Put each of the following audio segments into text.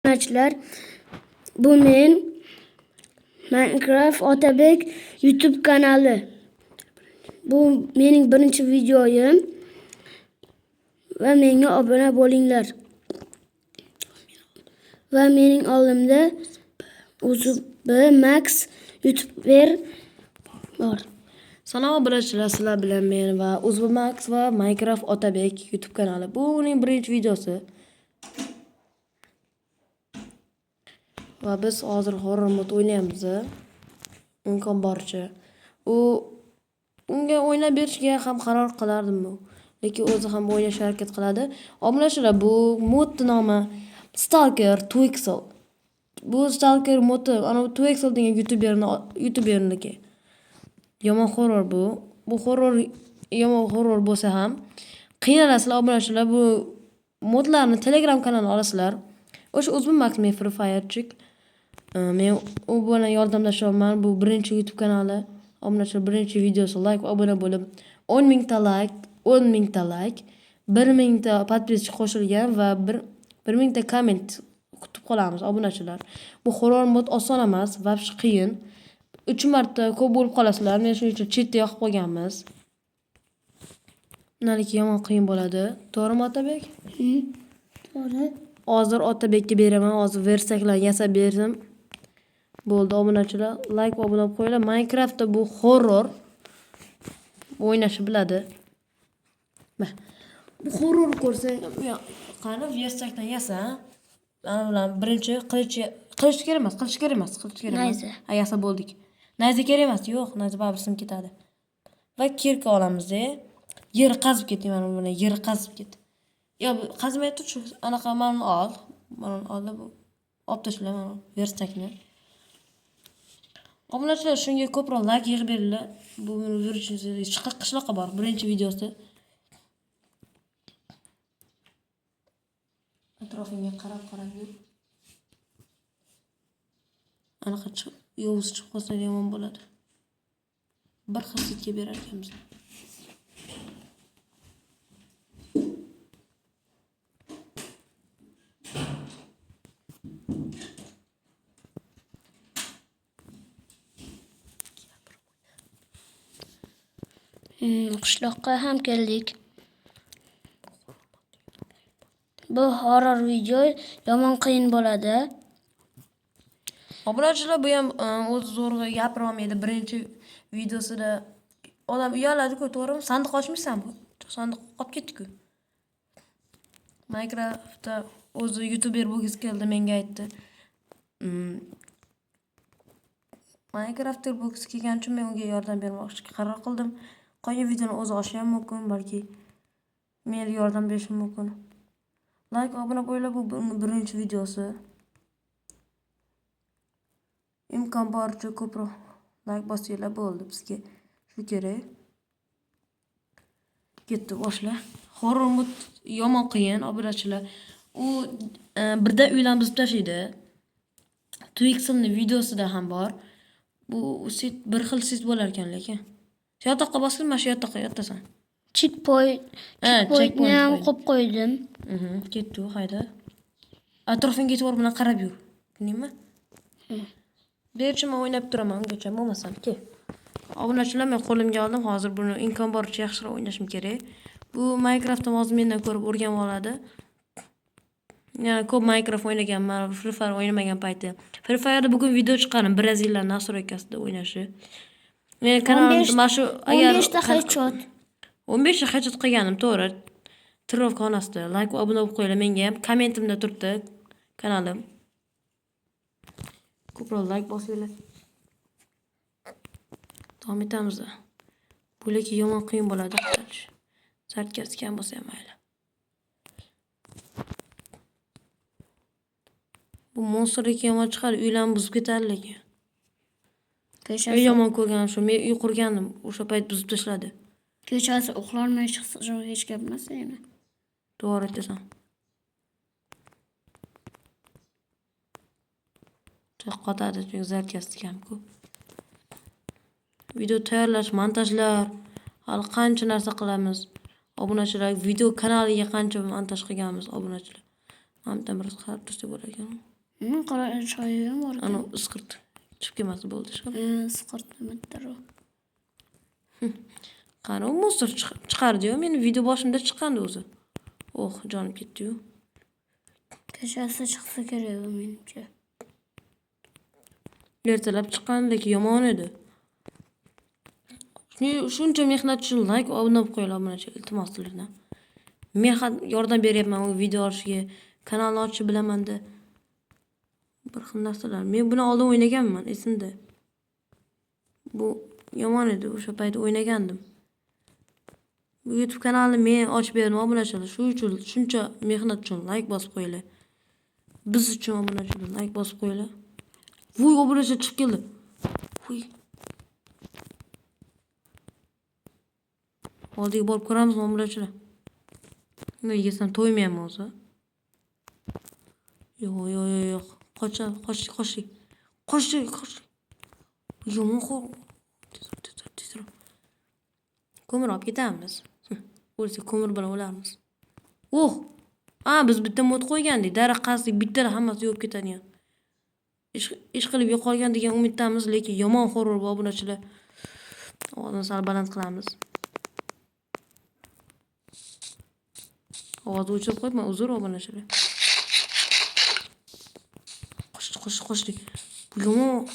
Obunachilar, bu men Minecraft Otabek YouTube kanali. Bu mening birinchi videoyim va menga obuna bo'linglar. Va mening oldimda UZB Max YouTuber bor. Salom obunachilar, sizlar bilan men va UZB Max va Minecraft Otabek YouTube kanali. Bu uning birinchi videosi. Va biz hozir horror mod o'ynaymiz. Imkon boricha. U unga o'ynab berishga ham qaror qilardim u. Lekin o'zi ham o'ynashga harakat qiladi. Obunachilar, bu modni nomi Stalker Twixel. Bu Stalker modi, ana Twixel degan YouTuberniki. Yomon horror bu. Bu horror yomon horror bo'lsa ham qiynalasizlar obunachilar. Bu modlarni Telegram kanalini olasizlar. O'sha UZB Max men Free Fire'chik. Men u bilan yordamlashyapman. Bu birinchi YouTube kanali. Obunachilar, birinchi videosi like va obuna bo'lib 10 mingta like, 10 mingta like, 1 mingta podpischi qo'shilgan va 1 mingta komment kutib qolamiz obunachilar. Bu horror mod oson emas, vobshe qiyin. 3 marta ko'p bo'lib qolasizlar. Men shuning uchun chetda yoqib qo'yganmiz. Undaniki yomon qiyin bo'ladi. To'g'rimi Otabek? To'g'ri. Hozir Otabekka beraman. Hozir versaklarni yasab berdim. Bo'ldi obunachilar, like va obuna bo'lib qo'yinglar. Minecraftda bu horror o'ynashni biladi. Bu horror ko'rsang, qani versakdan yasa. Ana bilan birinchi qilich kerak emas, qilich kerak emas, qilich kerak emas. Nayza. Ha, yasa bo'ldik. Nayza kerak emas, yo'q, nayza baribir sinib ketadi. Va kirka olamiz-da. Yer qazib keting, mana buni yer qazib ket. Yo, qazmay tur, shu anaqa mana buni ol. Mana buni ol, bu olib tashla mana versakni. Obunachilar, shunga ko'proq like yig'ib beringlar. Bu birinchi qishloqqa bor, birinchi videosi. Atrofingga qarab-qarab yur. Anaqa yovuz chiqib qolsa yomon bo'ladi. Bir xil setga berar ekanmiz. Qishloqqa ham keldik. Bu horror video yomon qiyin bo'ladi. Obunachilar, bu ham o'zi zo'rg'a gapira olmaydi. Birinchi videosida odam uyaladi-ku, to'g'rimi? Sandiq ochmaysanmi? Sandiq qolib ketdi-ku. Minecraftda o'zi YouTuber bo'lgisi keldi, menga aytdi. Minecraftda bo'lgisi kelgani uchun men unga yordam bermoqchi qaror qildim. Qolgan videoni o'zi ochishi ham mumkin, balki men yordam berishim mumkin. Like, obuna bo'linglar, bu birinchi videosi. Imkon boricha ko'proq like bosinglar, bo'ldi, bizga shu kerak. Ketdi, boshla. Horror mod yomon qiyin, obunachilar. U birdan uylarni buzib tashlaydi. Twixelning videosida ham bor. Bu set bir xil set bo'lar ekan lekin. Shu yotoqqa bosgin, mana shu yotoqqa yotasan. Checkpoint, Ha, checkpointni ham checkpoint qo'yib qo'ydim. Ketdi u, hayda. Atrofingga e'tibor bilan qarab yur. Tushundingmi? Berchi, men o'ynab turaman ungacha, bo'lmasam, kel. Obunachilar, men qo'limga oldim. Hozir buni imkon boricha yaxshiroq o'ynashim kerak. Bu Minecraftni hozir mendan ko'rib o'rganib oladi. Yana ko'p Minecraft o'ynaganman, Free Fire o'ynamagan payti. Free Fire'da bugun video chiqardim, Braziliya nastroykasida o'ynashi. Men kanalimda mana shu agar 15 ta headshot. 15 ta headshot qilganim, to'g'ri. Trenirovka xonasida like va obuna bo'lib qo'yinglar menga ham. Kommentimda turibdi kanalim. Ko'proq like bosinglar. Davom etamiz. Bu lekin yomon qiyin bo'ladi. Sarkasi kam bo'lsa ham mayli. Bu monster lekin yomon chiqadi, uylarni buzib ketadi lekin. Kechasi Eng yomon ko'rganim shu, men uy qurgandim, o'sha payt buzib tashladi. Kechasi uxlolmay chiqsa hech gap emas endi. To'g'ri aytasan. Qotadi, chunki zarkasi kam-ku. Video tayyorlash, montajlar, hali qancha narsa qilamiz. Obunachilar, video kanaliga qancha montaj qilganmiz obunachilar. Mana biroz qarab tursa bo'lar ekan. Qara, choyi ham bor ekan. Ana isqirt chiqib kelmasa bo'ldi ishqilib. Isqirt nimadir u. Qani u monster chiqardi-yu, meni video boshimda chiqqandi o'zi. Oh, jonim ketdi-yu. Kechasi chiqsa kerak u menimcha. Ertalab chiqqan, lekin yomon edi. Shuncha mehnat uchun like, obuna bo'lib qo'yinglar, obunachi, iltimos sizlardan. Men ham yordam beryapman u video olishga, kanalni ochishni bilaman-da. Bir xil narsalar. Men buni oldin o'ynaganman, esimda. Bu yomon edi, o'sha payt o'ynagandim. Bu YouTube kanalini men ochib berdim, obunachilar. Shu uchun shuncha mehnat uchun like bosib qo'yinglar. Biz uchun obunachilar like bosib qo'yinglar. Voy, obunachilar chiqib keldi. Voy. Oldiga borib ko'ramizmi obunachilar? Nima yesam to'ymayapman o'zi. Yo'q, yo'q, yo'q, yo'q. Qocham, qoch, qochdik. Qochdik, qochdik. Yomon qo'rq. Tezroq, tezroq, tezroq. Ko'mir olib ketamiz. O'lsa ko'mir bilan o'larmiz. Oh! A, biz bitta mod qo'ygandik. Daraxt qazdik, bitta hammasi yo'q ketadigan. Ish qilib yo'qolgan degan umiddamiz, lekin yomon horror bu obunachilar. Ovozini sal baland qilamiz. Ovozni o'chirib qo'yibman, uzr obunachilar. Qochdi, qochdi, qochdi. Bu yomon.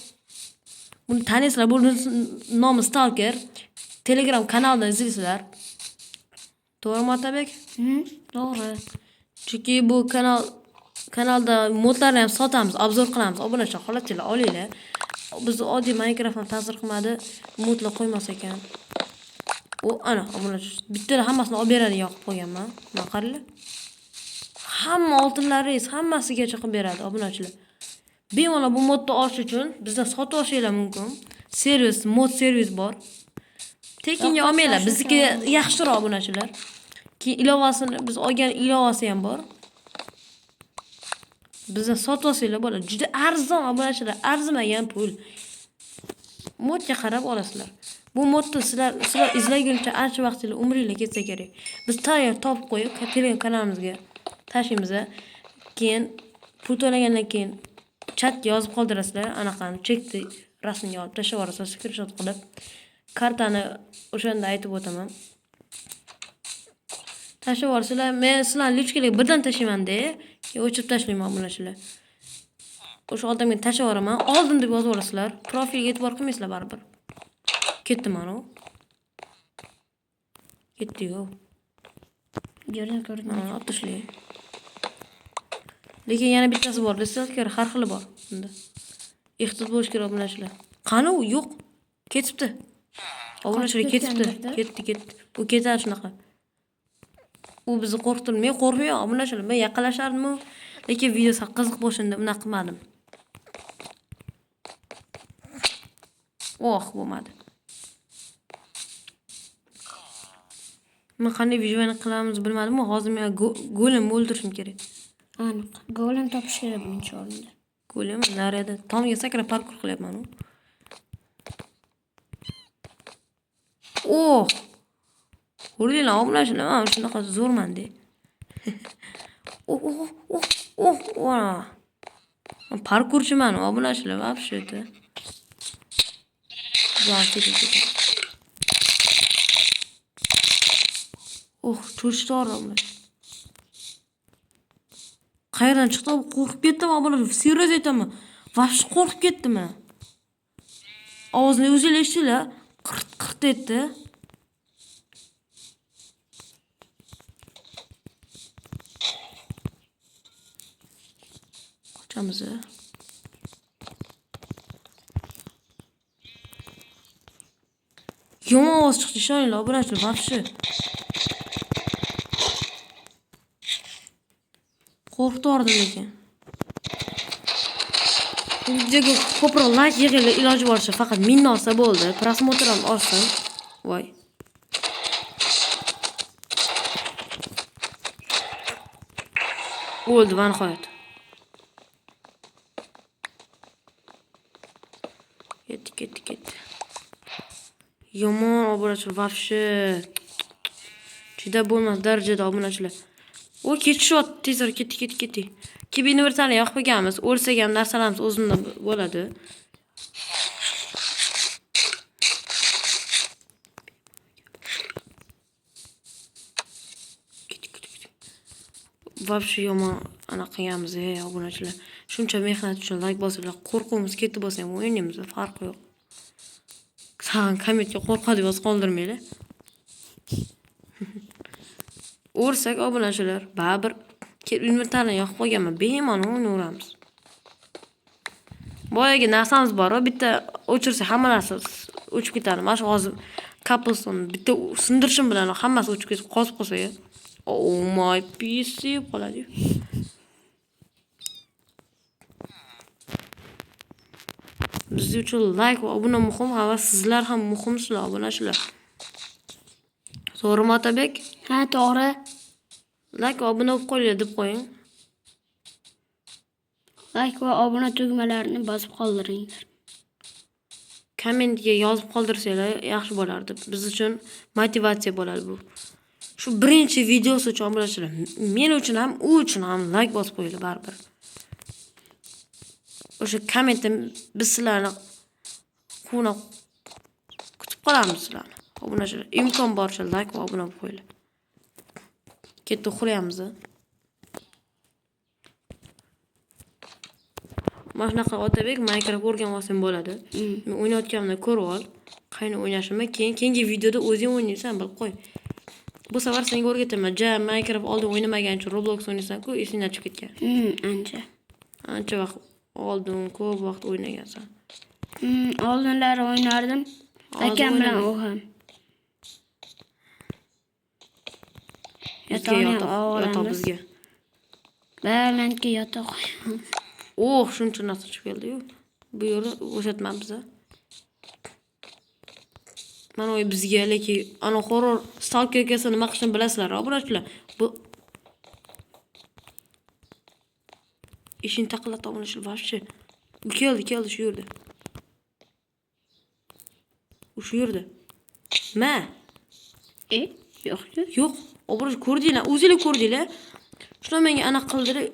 Buni taniysizlar, buni nomi Stalker. Telegram kanalidan izlaysizlar. To'g'rimi, Otabek? To'g'ri. Chunki bu kanalda modlarni ham sotamiz, obzor qilamiz. Obunachilar, xohlatinglar, olinglar. Biz oddiy Minecraft ham ta'sir qilmadi, modlar qo'ymas ekan. U ana obunachi bitta hammasini olib beradi yoqib qo'yganman. Mana qaranglar. Hamma oltinlaringiz hammasigacha qilib beradi obunachilar. Bemalol bu modni olish uchun bizdan sotib olishinglar mumkin. Servis, mod servis bor. Tekinga olmanglar, bizniki yaxshiroq obunachilar. Keyin ilovasini biz olgan ilovasi ham bor. Bizdan sotib olsanglar bo'ladi. Juda arzon obunachilar, arzimagan pul. Modga qarab olasizlar. Bu modni sizlar izlaguncha ancha vaqtingiz, umringlar ketsa kerak. Biz tayyor topib qo'yib, Telegram kanalimizga tashlaymiz. Keyin pul to'lagandan keyin chatga yozib qoldirasizlar, anaqani chekni rasmga olib tashlab yuborasizlar, screenshot qilib. Kartani o'shanda aytib o'taman. Tashlab yuborsanglar, men sizlarni lichkalarga birdan tashlayman-da, keyin o'chirib tashlayman obunachilar. O'sha odamga tashlab yuboraman, oldim deb yozib yuborasizlar. Profilga e'tibor qilmaysizlar baribir. Ketdi mana u. Ketdi-yu. Yerda ko'rdim. Mana olib tashlang. Lekin yana bittasi bor, desanglar har xili bor bunda. Ehtiyot bo'lish kerak obunachilar. Qani u? Yo'q. Ketibdi. Obunachilar Qochib ketibdi. ketgandir-da. Ketdi, ketdi. U ketadi shunaqa. U bizni qo'rqitdi. Men qo'rqmayman, obunachilar. Men yaqinlashardim-u, lekin video sal qiziq bo'lsin deb unaqa qilmadim. Oh, bo'lmadi. Men qanday vijuvani qilamiz bilmadim. Hozir men golemni o'ldirishim kerak. Aniq. Golem topish kerak birinchi o'rinda. Golem nariyada tomga sakrab parkur qilyapman u. Oh! Ko'rdinglar, obunachilar, men shunaqa zo'rman-da. Oh, oh, oh, oh, oh. Men parkurchiman, obunachilar, вообще это. Jon sekin sekin. Oh, cho'chitdi obunachilar. Qayerdan chiqdi? Qo'rqib ketdim, obunachilar. Serios aytaman. Вообще qo'rqib ketdim men. Ovozini o'zinglar eshitdinglar. Qirt qirt etdi. Qochamiz. Yomon ovoz chiqdi, ishoninglar, obunachilar, вообще. Qo'rqitordim lekin. Videoga ko'proq like yig'inglar, iloji boricha faqat 1000 olsa bo'ldi. Prosmotr ham olsin. Voy. O'ldi va nihoyat. Ketdi, ketdi, ketdi. Yomon obunachilar, вообще. Juda bo'lmas darajada obunachilar. O ketishyapti, tezroq ketdik, ketdik, ketdik. Keep inventarni yoqib qo'yganmiz. O'lsak ham narsalarimiz o'zida bo'ladi. Ketdik, ketdik, ketdik. Вообще yomon anaqa qilganmiz, ey obunachilar. Shuncha mehnat uchun like bosinglar. Qo'rquvimiz ketdi bo'lsa ham o'ynaymiz, farqi yo'q. Tag'in kommentga qo'rqadi yozib qoldirmanglar. O'rsak obunachilar, baribir inventarni yoqib qo'yganman, bemalol o'ynayveramiz. Boyagi narsamiz bor-ku, bitta o'chirsa hamma narsa o'chib ketadi. Mana shu hozir cobblestone bitta sindirishim bilan hammasi o'chib ketib qotib qolsa-ya. Oh my PC qoladi. Biz uchun like va obuna muhim, va sizlar ham muhimsizlar, obunachilar. To'g'rimi Otabek? Ha, to'g'ri. Like va obuna bo'lib qo'yinglar deb qo'ying. Like va obuna tugmalarini bosib qoldiringlar. Kommentga yozib qoldirsanglar yaxshi bo'lardi. Biz uchun motivatsiya bo'ladi bu. Shu birinchi videosi uchun obunachilar, men uchun ham, u uchun ham like bosib qo'yinglar baribir. O'sha kommentda biz sizlarni quvnab kutib qolamiz sizlarni. Obunachilar, imkon boricha like va obuna bo'lib qo'yinglar. Ketdi, uxlayamiz. Mana shunaqa Otabek Minecraft o'rganib olsang bo'ladi. Men o'ynayotganimda ko'rib ol, qayni o'ynashimni, keyin keyingi videoda o'zing o'ynaysan, bilib qo'y. Bu safar senga o'rgataman. Ja Minecraft oldin o'ynamagan uchun Roblox o'ynaysan-ku, esingdan chiqib ketgan. Ancha. Ancha vaqt oldin ko'p vaqt o'ynagansan. Oldinlari o'ynardim. Hozir Akam bilan o'ynama. u ham. Bizga Yotoqni ham yotoq, yotoq olamiz. bizga. Balandga yotoq qo'yamiz. Oh, shuncha narsa chiqib keldi-yu. Bu yerda bo'shatmabmiz. Mana u bizga lekin ana horror stalker kelsa nima qilishini bilasizlar, obunachilar. Bu eshikni taqillatdi obunachilar вообще. U keldi, keldi shu yerda. U shu yerda. Ma. Yo'q-ku. Yo'q, obunachi ko'rdinglar, o'zinglar ko'rdinglar. Shunda menga anaqa qildilar.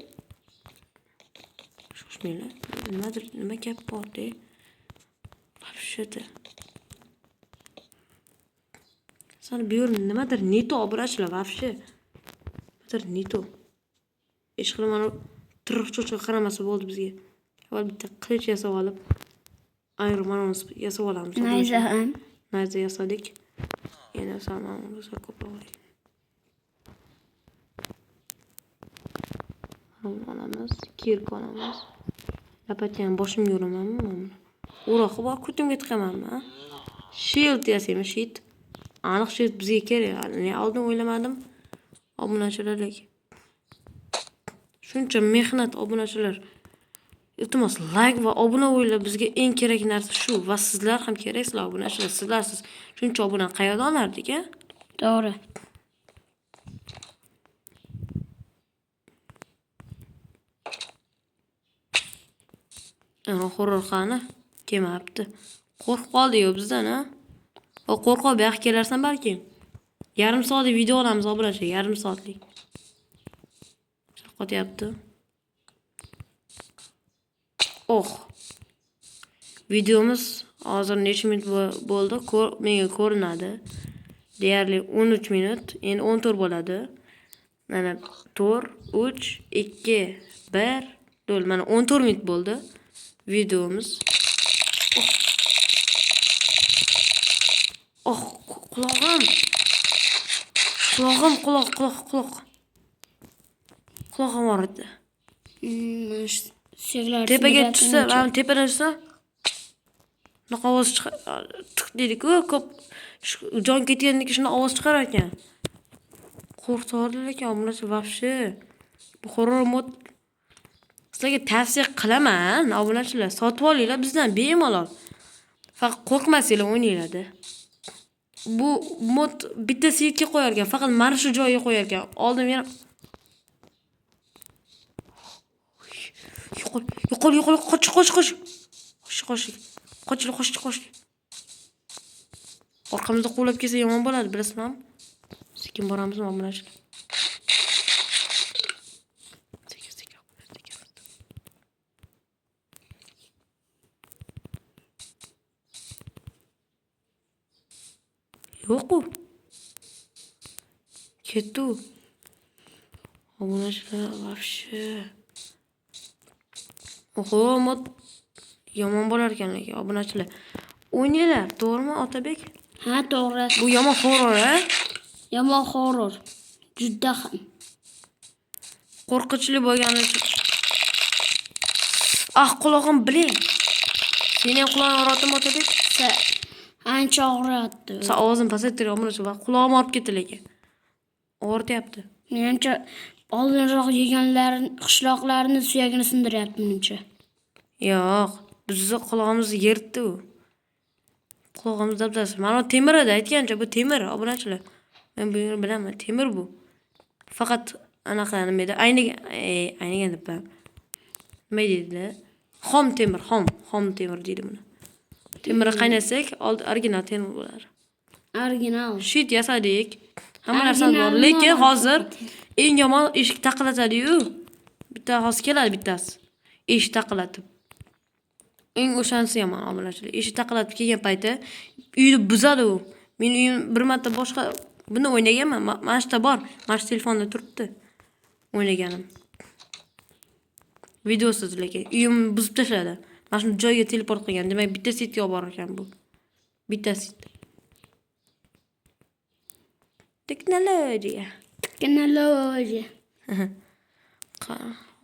Shoshmanglar. Nimadir, nima gap bor-da? Вообще-то. Sana bu yer nimadir не то obunachilar вообще. Nimadir не то. Ish qilib mana tirik cho'chqa qaramasa bo'ldi bizga. Avval bitta qilich yasab olib, ayrim mana uni yasab olamiz. Nayza ham. Nayza yasadik. Yana mana uni ko'proq olaylik. Buni olamiz, kirk olamiz. Lapatga boshimga uramanmi mana buni? O'roqi bor, ko'timga tiqamanmi? Shield yasaymiz, shield. Aniq shield bizga kerak. Ne oldin o'ylamadim. Obunachilar lekin. Shuncha mehnat obunachilar. Iltimos like va obuna bo'linglar. Bizga eng kerak narsa shu va sizlar ham keraksizlar obunachilar. Sizlarsiz shuncha obuna qayerdan olardik, a? To'g'ri. Ana horror qani? Kelmabdi. Qo'rqib qoldi-yu bizdan, a? O qo'rqib bu yoqqa kelarsan balki. Yarim soatlik video olamiz obunachilar, yarim soatlik. Qotyapti. Oh. Videomiz hozir necha minut bo'ldi? Menga ko'rinadi. Deyarli 13 minut, endi 14 bo'ladi. Mana 4, 3, 2, 1, 0. Mana 14 minut bo'ldi videomiz. Oh. Oh, qulog'im. Qulog'im, quloq, quloq, quloq. Qulog'im og'ridi. Suyaklar Tepaga sindiryapti tushsa, uncha. mana tepadan tushsa, shunaqa ovoz tiq deydi-ku, ko'p jon ketgandan keyin shunaqa ovoz chiqar ekan. Qo'rqitadi lekin obunachi вообще. Bu horror mod sizlarga tavsiya qilaman, obunachilar, sotib olinglar bizdan bemalol. Faqat qo'rqmasanglar o'ynanglar-da. Bu mod bitta svetga qo'yar ekan, faqat mana shu joyga qo'yar ekan. Oldin yana yo'qol, yo'qol, yo'qol, qoch, qoch, qoch. Qoch, qoch. Qoch, qoch, qoch. Orqamizda quvlab kelsa yomon bo'ladi, bilasizmi? Sekin boramizmi obunachilar? Yo'q u. Ketdi u. Obunachilar вообще. Oho, mod yomon bo'lar ekan lekin obunachilar. O'ynanglar, to'g'rimi Otabek? Ha, to'g'ri. Bu yomon horror, a? Yomon horror. Juda ham. Qo'rqinchli bo'lgani uchun. Ah, qulog'im, biling. Seni ham qulog'ing og'riyaptimi Otabek? Ancha og'riyapti. Sa ovozim pasaytir obunachi, va qulog'im og'rib ketdi lekin. Og'rityapti. Menimcha oldinroq yeganlar qishloqlarni suyagini sindiryapti menimcha. Yo'q, bizni qulog'imizni yirtdi u. Qulog'imiz dabdasi. Mana bu temir edi, aytgancha bu temir, obunachilar. Men buni bilaman, temir bu. Faqat anaqa nima edi? Aynigan, aynigan debman. Nima deydi? Xom temir, xom temir deydi buni. Temirni qaynatsak, original temir bo'ladi. Original. Shit yasadik. Hamma narsamiz bor, lekin hozir eng yomon eshik taqillatadi-yu. Bitta hozir keladi bittasi. Eshik taqillatib. Eng o'shanisi yomon obunachilar. Eshik taqillatib kelgan payti uyni buzadi u. Men uyim bir marta boshqa buni o'ynaganman. Mana shu yerda bor. Mana shu telefonda turibdi. O'ynaganim. Videosiz lekin uyimni buzib tashladi. Mana shu joyga teleport qilgan. Demak, bitta setga olib borar ekan bu. Bitta set. Texnologiya. Texnologiya.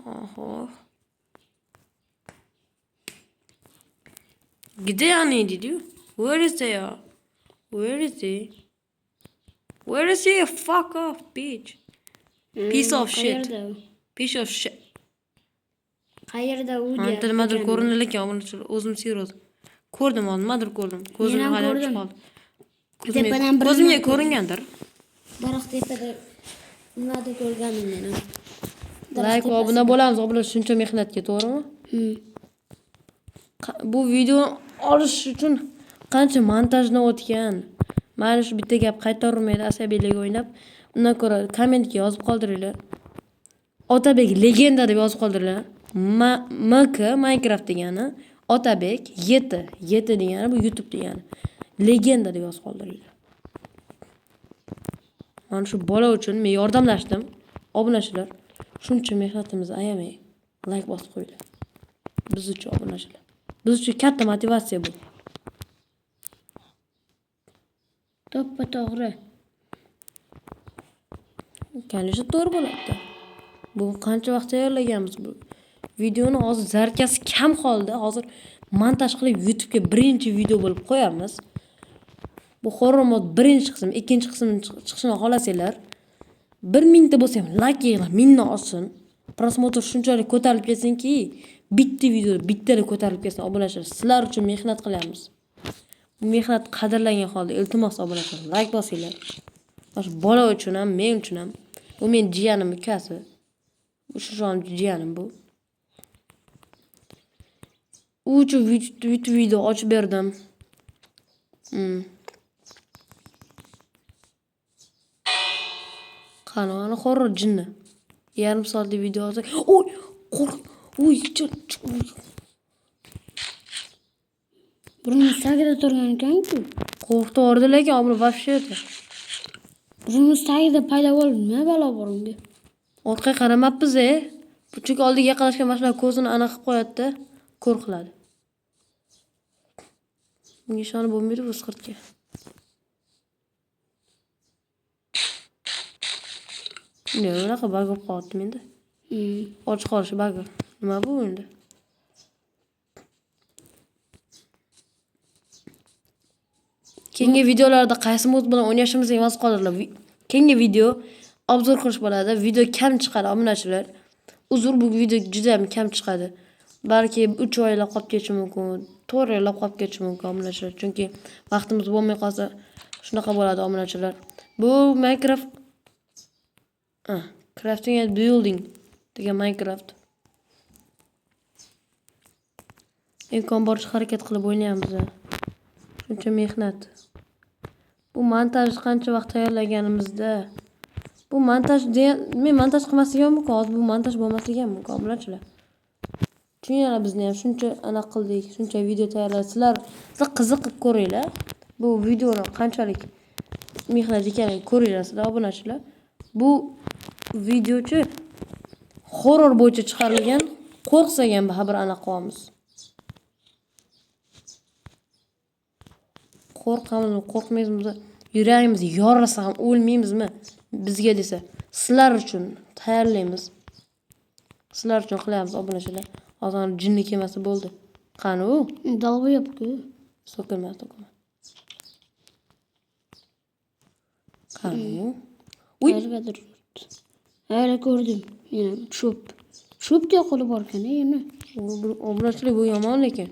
Oho. Где они deydi-yu? Where is they? Where is he? Where is he? Fuck off, bitch. Piece of shit. Qayerda u? Piece of shit. Qayerda u Anta deyapti. nimadir ko'rindi lekin obunachilar o'zim серьёз. Ko'rdim hozir, nimadir ko'rdim. Ko'zim Men ham hali ko'rdim. qoldi. Tepadan bir Ko'zimga nima ko'ringandir. Daraxt tepada nimadir ko'rgandim men ham. Like va obuna bo'lamiz, obuna shuncha mehnatga, to'g'rimi? Bu videoni olish uchun qancha montajdan o'tgan. Mana shu bitta gap qaytarolmaydi asabiylik o'ynab. Undan ko'ra kommentga yozib qoldiringlar. Otabek legenda deb yozib qoldiringlar. MK Minecraft degani, Otabek 7, 7 degani bu YouTube degani. Legenda deb yozib qoldiringlar. Mana shu bola uchun men yordamlashdim. Obunachilar, shuncha mehnatimizni ayamay like bosib qo'yinglar. Biz uchun obunachilar. Biz uchun katta motivatsiya bu. To'ppa to'g'ri. Конечно, to'g'ri bo'ladi. Bu qancha vaqt tayyorlaganmiz bu videoni, hozir zarkasi kam qoldi. Hozir montaj qilib YouTube'ga birinchi video bo'lib qo'yamiz. Bu horror mod birinchi qism, ikkinchi qism chiqishini xohlasanglar, 1000 ta bo'lsa ham like yig'ilib 1000dan oshsin. Prosmotr shunchalik ko'tarilib ketsinki, bitta video bittada ko'tarilib ketsin obunachilar. Sizlar uchun mehnat qilyapmiz. Bu mehnat qadrlangan holda iltimos obunachilar like bosinglar. Mana shu bola uchun ham, men uchun ham. Bu men jiyanim ukasi. Bu shu jiyanim bu. U uchun YouTube video ochib berdim. Qani, ana horror jinni. Yarim soatlik video olsak, oy, qo'rq, oy, oy. Burnimiz tagida turgan ekan-ku. Qo'rqitib yubordi lekin obuna вообще это. Burnimiz tagida paydo bo'ldi. Nima balo bor unga? Orqaga qaramabmiz-e. Chunki oldiga yaqinlashgan mashina ko'zini aniq qilib qo'yadi-da, ko'r qiladi. Bunga ishonib bo'lmaydi bu isqirtga. Ne bunaqa bag bo'lib qolyapti menda? Och qolish bagi. Nima bu endi? Keyingi videolarda qaysi mod bilan o'ynashimizni yozib qoldiringlar. Keyingi video obzor qilish bo'ladi. Video kam chiqadi obunachilar. Uzr, bu video juda ham kam chiqadi. Balki 3 oylab qolib ketishi mumkin, 4 oylab qolib ketishi mumkin obunachilar. Chunki vaqtimiz bo'lmay qolsa shunaqa bo'ladi obunachilar. Bu Minecraft, Crafting and Building degan Minecraft. Imkon boricha harakat qilib o'ynaymiz. Shuncha mehnat. Bu montaj qancha vaqt tayyorlaganimizda, bu montaj degan, men montaj qilmasligim ham mumkin, hozir bu montaj bo'lmasligi ham mumkin obunachilar. Tushuninglar, bizni ham shuncha anaqa qildik, shuncha video tayyorladik. Sizlar qiziqib ko'ringlar. Bu videoni qanchalik mehnat ekanini ko'ringlar obunachilar. Bu videochi horror bo'yicha chiqarilgan. Qo'rqsak ham baribir anaqa qilamiz. Qo'rqamizmi, qo'rqmaymizmi? Yuragimiz yorilsa ham o'lmaymizmi? Bizga desa, sizlar uchun tayyorlaymiz. Sizlar uchun qilyapmiz obunachilar. Hozir jinni kelmasa bo'ldi. Qani u? Dalg'ayapti-ku. So'kinma, so'kinma. Qani u? Uy. Hali ko'rdim. Yana cho'p. Cho'pga qo'li bor ekan, yana. Obunachilar bu yomon lekin.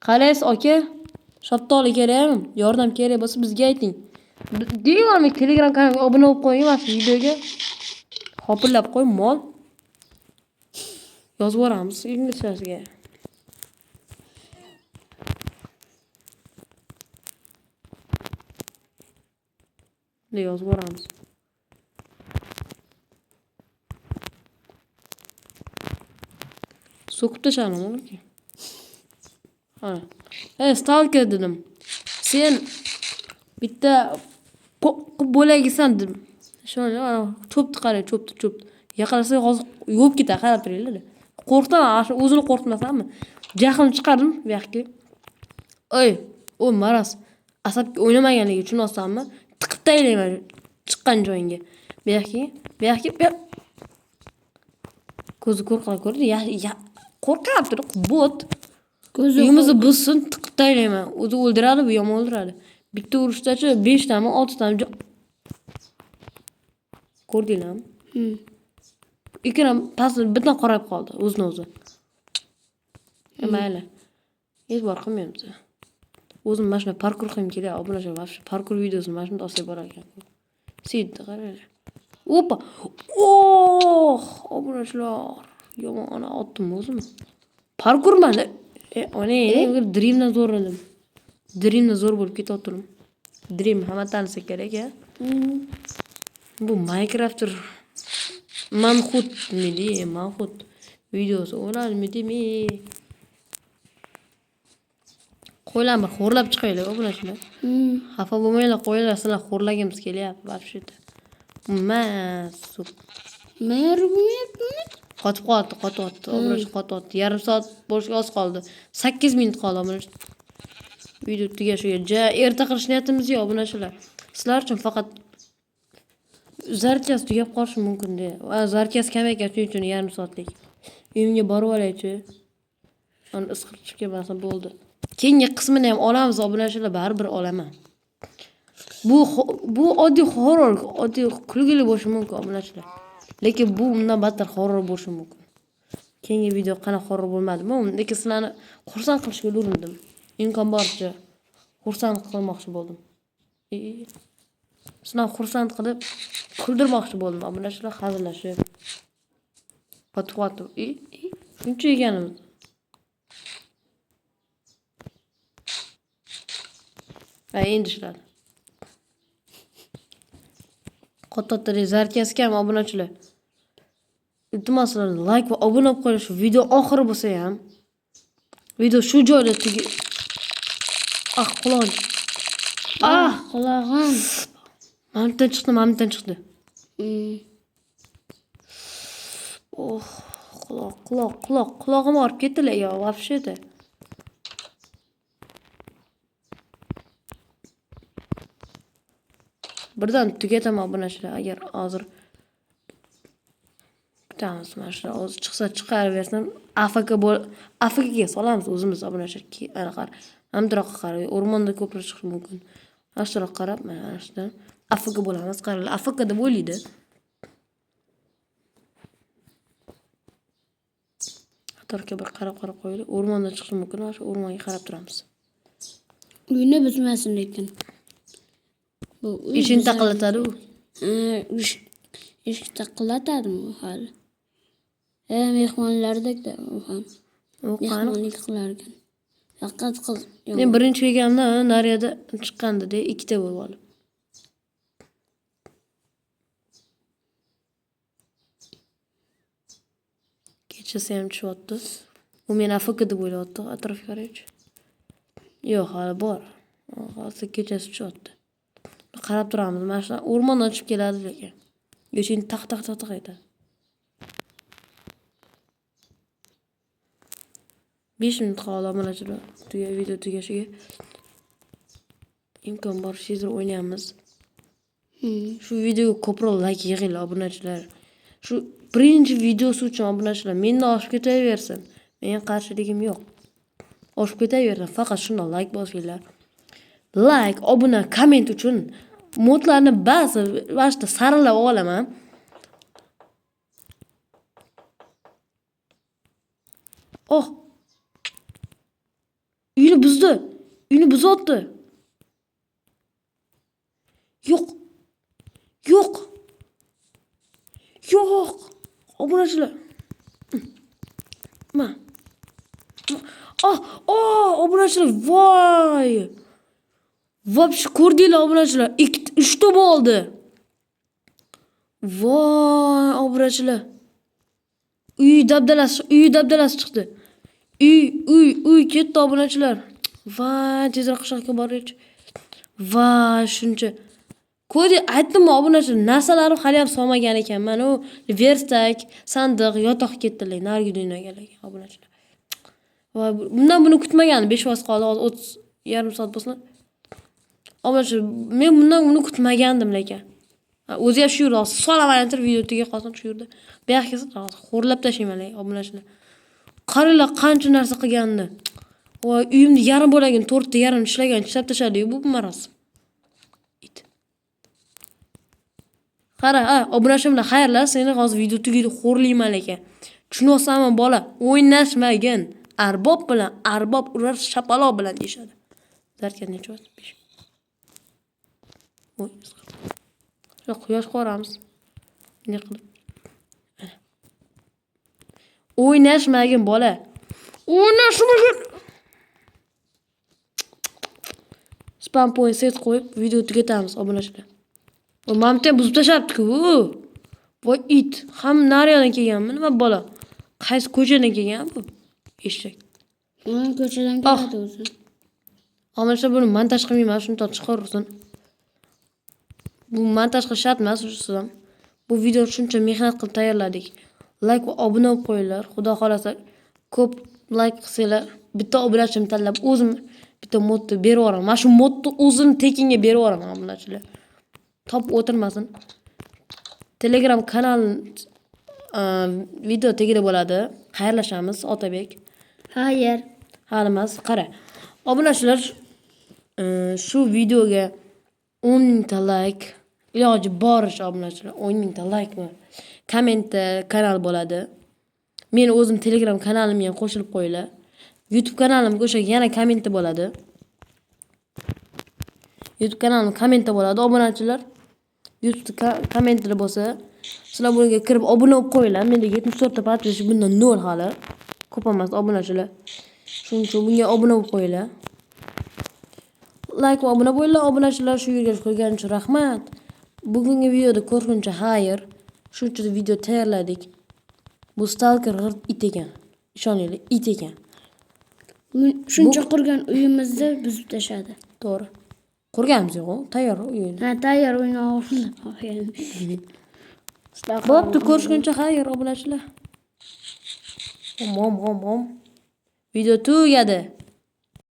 Qaraysiz aka, shaftoli kerakmi? Yordam kerak bo'lsa bizga ayting. Deyman, Telegram kanaliga obuna bo'lib qo'ying mana shu videoga. Hopillab qo'y, mol. Yozib yuboramiz inglizchasiga. Ne yozib yuboramiz. So'kib tashladim aka. Ha. Ey, stalker dedim. Sen bitta qo'rqib bo'lagisan dedim. Shuni cho'pni qarang, cho'pni, cho'pni. Yaqinlashsa hozir yuvib ketadi, qarab turinglar. Qo'rqdim, shu o'zini qo'rqitmasammi? Jahlim chiqardim bu yoqqa. Ey, o maraz. Asabga o'ynamaganligi uchun olsammi? Tiqib taylayman chiqqan joyingga. Bu yoqqa, bu yoqqa, bu yoq. Ko'zi ko'r qilib ko'rdi, qo'rqyapti, bot. Uyimizni buzsin, tiqib taylayman. O'zi o'ldiradi, bu yomon o'ldiradi. Bitta urushdachi 5 tami, 6 tami ko'rdinglarmi? Ekran pastda birdan qorayib qoldi o'zini o'zi. Mayli. E'tibor qilmaymiz. O'zim mana shunday parkur qilgim kelyapti. Obunachilar, mana shu parkur videosini mana shunda olsak bo'lar ekan. Siydi, qaranglar. Opa! Oh, obunachilar. Yomon ana otdim o'zimni. Parkur mana. Ona, Dreamdan zo'r edim. Dreamdan zo'r bo'lib ketyaptim. Dream hamma tanisa kerak, a? Bu Minecraft'dir. Manhut midi, Manhut videosi o'ladimi mi? Qo'ylar bir xo'rlab chiqaylik obunachilar. Xafa bo'lmanglar, qo'ylar, sizlar xo'rlagimiz kelyapti вообще-то. Mas. Mer bo'lmayaptimi? Qotib qoldi, qotyapti, obunachi qotyapti. Yarim soat bo'lishga oz qoldi. 8 minut qoldi obunachi. Video tugashiga ja erta qilish niyatimiz yo'q obunachilar. Sizlar uchun faqat zarchasi tugab qolishi mumkin-da. Zarchasi kam ekan, shuning uchun yarim soatlik. Uyimga borib olaychi. Ana isqirib chiqib kelmasa bo'ldi. Keyingi qismini ham olamiz obunachilar, baribir olaman. Bu oddiy horror, oddiy kulgili bo'lishi mumkin obunachilar. Lekin bu undan battar horror bo'lishi mumkin. Keyingi video qanaqa horror bo'lmadimi? Lekin sizlarni xursand qilishga urindim. Imkon boricha xursand qilmoqchi bo'ldim. Sizlarni xursand qilib kuldirmoqchi bo'ldim. Obunachilar hazillashib. Qotib-qotib. Shuncha yeganimiz. Ha, endi ishladi. Qo'totdi zarkasi kam obunachilar. Iltimos sizlardan like va obuna bo'lib qo'yish. Video oxiri bo'lsa ham video shu joyda tugi. Ah, qulog'im. Ah, qulog'im. Mana chiqdi, mana chiqdi. Oh, quloq, quloq, quloq, qulog'im og'rib ketdi ya, вообще-то. Birdan tugataman obunachilar, agar hozir kutamiz mana shu o'zi chiqsa chiqarib bersin. AFK bo'l, AFKga solamiz o'zimiz obunachilar. Anaqa hamdiroqqa qarab, o'rmonda ko'proq chiqishi mumkin. Mana shu tomonga qarab, mana shudan AFK bo'lamiz, qaranglar, AFK deb o'ylaydi. Atrofga bir qarab-qarab qo'yaylik. O'rmonda chiqishi mumkin, mana shu o'rmonga qarab turamiz. Uyni buzmasin lekin. Bu eshikni taqillatadi u. Eshik taqillatadimi u hali? Mehmonlardek-da u ham. Mehmonlik qilar ekan. Faqat qiz. Men birinchi kelganimda nariyada chiqqandi-da, ikkita bo'lib olib. Kechasi ham tushyapti. U meni AFK deb o'ylayapti, atrofga qaraychi. Yo'q, hali bor. Hozir kechasi tushyapti. Qarab turamiz. Mana shu o'rmondan chiqib keladi lekin. Eshikni taq taq taq taq etadi. 5 minut qoldi obunachilar. Video tugashiga. Imkon bor tezroq o'ynaymiz. Shu videoga ko'proq like yig'inglar obunachilar. Shu birinchi videosi uchun obunachilar mendan oshib ketaversin. Mening qarshiligim yo'q. Oshib ketaversin, faqat shundan like bosinglar. Like, obuna, komment uchun modlarni ba'zi vaqtda saralab olaman. Oh! Uyni buzdi. Uyni buzyapti. Yo'q. Yo'q. Yo'q. Obunachilar. Ma. Oh, oh, obunachilar, voy. Вообще ko'rdinglar obunachilar, 2 3 ta bo'ldi. Voy, obunachilar. Uy dabdalasi chiqdi. Uy ketdi obunachilar. Voy, tezroq qishloqqa boraylik. Voy, shuncha. Ko'rdi, aytdim-ku obunachilar, narsalarim hali ham solmagan ekanman. U verstak, sandiq, yotoq ketdilar narigi dunyoga lekin obunachilar. Voy, bundan buni kutmagandim. 5 foiz qoldi, hozir 30 yarim soat bo'lsin. Obunachilar, men bundan buni kutmagandim lekin. O'zi ham shu yerda hozir solaman aylantirib video tugay qolsin shu yerda. Bu yoqqa kelsa hozir xo'rlab tashlayman lekin obunachilar. Qaranglar qancha narsa qilganini. Voy, uyimni yarim bo'lagini 4 ta yarim tishlagan, tishlab tashladi-yu bu maraz. It. Qara, ha, obunachim bilan xayrlash, seni hozir video tugaydi xo'rlayman lekin. Tushunyapsanmi bola? O'ynashmagin. Arbob bilan arbob urar shapaloq bilan deyishadi. Zarka necha bo'ldi? 5. Voy, quyosh ko'ramiz. Ne qilib? O'ynashmagin bola. O'ynashmagin. Spam point set qo'yib video tugatamiz obunachilar. Mana bu buzib tashlabdi-ku bu. Voy it, ham nariyoqdan kelganmi? Nima bola? Qaysi ko'chadan kelgan bu? Eshak. Uni ko'chadan keladi o'zi. Obunachilar, buni montaj qilmayman, shuni chiqarursin. Bu montaj qilish shart emas, shusiz ham. Bu videoni shuncha mehnat qilib tayyorladik. Like va obuna bo'lib qo'yinglar. Xudo xolasa ko'p like qilsanglar, bitta obunachimni tanlab o'zim bitta modni berib yuboraman. Mana shu modni o'zim tekinga berib yuboraman obunachilar. Topib o'tirmasin. Telegram kanal video tagida bo'ladi. Xayrlashamiz Otabek. Xayr. Hali emas, qara. Obunachilar, shu videoga 10 mingta like, iloji boricha obunachilar 10 mingta like va kommentda kanal bo'ladi. Men o'zim Telegram kanalimga ham qo'shilib qo'yinglar. YouTube kanalimga o'sha yana kommentda bo'ladi. YouTube kanalim kommentda bo'ladi obunachilar. YouTube kommentida bo'lsa, sizlar bunga kirib obuna bo'lib qo'yinglar. Menda 74 ta podписчик, bundan 0 hali. Ko'p emas obunachilar. Shuning uchun bunga obuna bo'lib qo'yinglar. Like va obuna bo'linglar obunachilar. Shu yerga ko'rganingiz uchun rahmat. Bugungi videoda ko'rguncha xayr. Shuncha video tayyorladik. Bu stalker g'irt it ekan. Ishoninglar, it ekan. Shuncha qurgan uyimizni buzib tashladi. To'g'ri. Qurganimiz yo'q, tayyor uy. Ha, tayyor uyni olgan. Bo'pti, ko'rishguncha xayr obunachilar. Om om om om. Video tugadi.